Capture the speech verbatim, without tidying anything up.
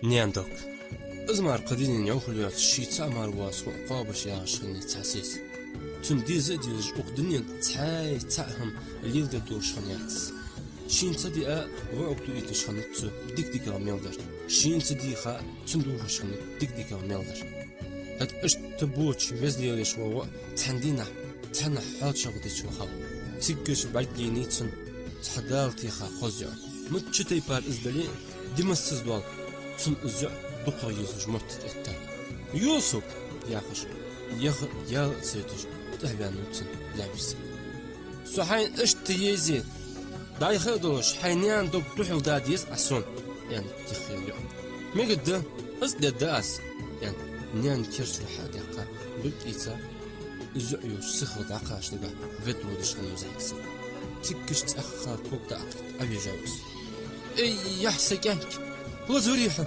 Наьна дог. Из мара кхы дунен йӀовхал йоацаш, ший цаӀ мара воацаш воӀ кхоабаш ягӀаш хиннай цхьа сесаг. Цун деза а дезаш, укх дунен тӀа цхьаь цаӀ хӀама леладе долаш хиннаяц из. Шийна ца диа воӀага дуийташ хиннад цо дика-дикагӀа мел дар. Шийна ца дийха цунна дувхаш хиннад дика-дикагӀа мел дар. ХӀаьта иштта боча веза лелаеш вола воӀ цхьан дийнахьа цхьаннахьа хьоалчагӀа дича вахав. Циггача бӀаргайайнай цунна цхьа Дала теха хоза йоӀ. Мичча тайпара из дале а, ди массаза дола цунна из йоӀ дукхагӀа езалуш мотт тӀаэтта. «Юсуп!» — яхаш, яха а яла а ца йиташ, тӀехьаваьннав цунна лаьбар саг. «Со хьайна иштта езе дӀайха а долаш, хьай наьна дог духьал да деза Ӏа сона», — аьннад тиха йола йоӀо. «Мегаргда, из а дергда аз», — аьнна, наьна керча рухьа а даьккха, бӀарг ийца, из йоӀ йолча сихагӀа дӀакхача дагахьа ведда водаш хиннав зӀамига саг. Циггача цӀаьхха ког дӀакхийтта Ӏовежав из. «Эй, яхь са кӀаьнк! Лазар варий хьо?»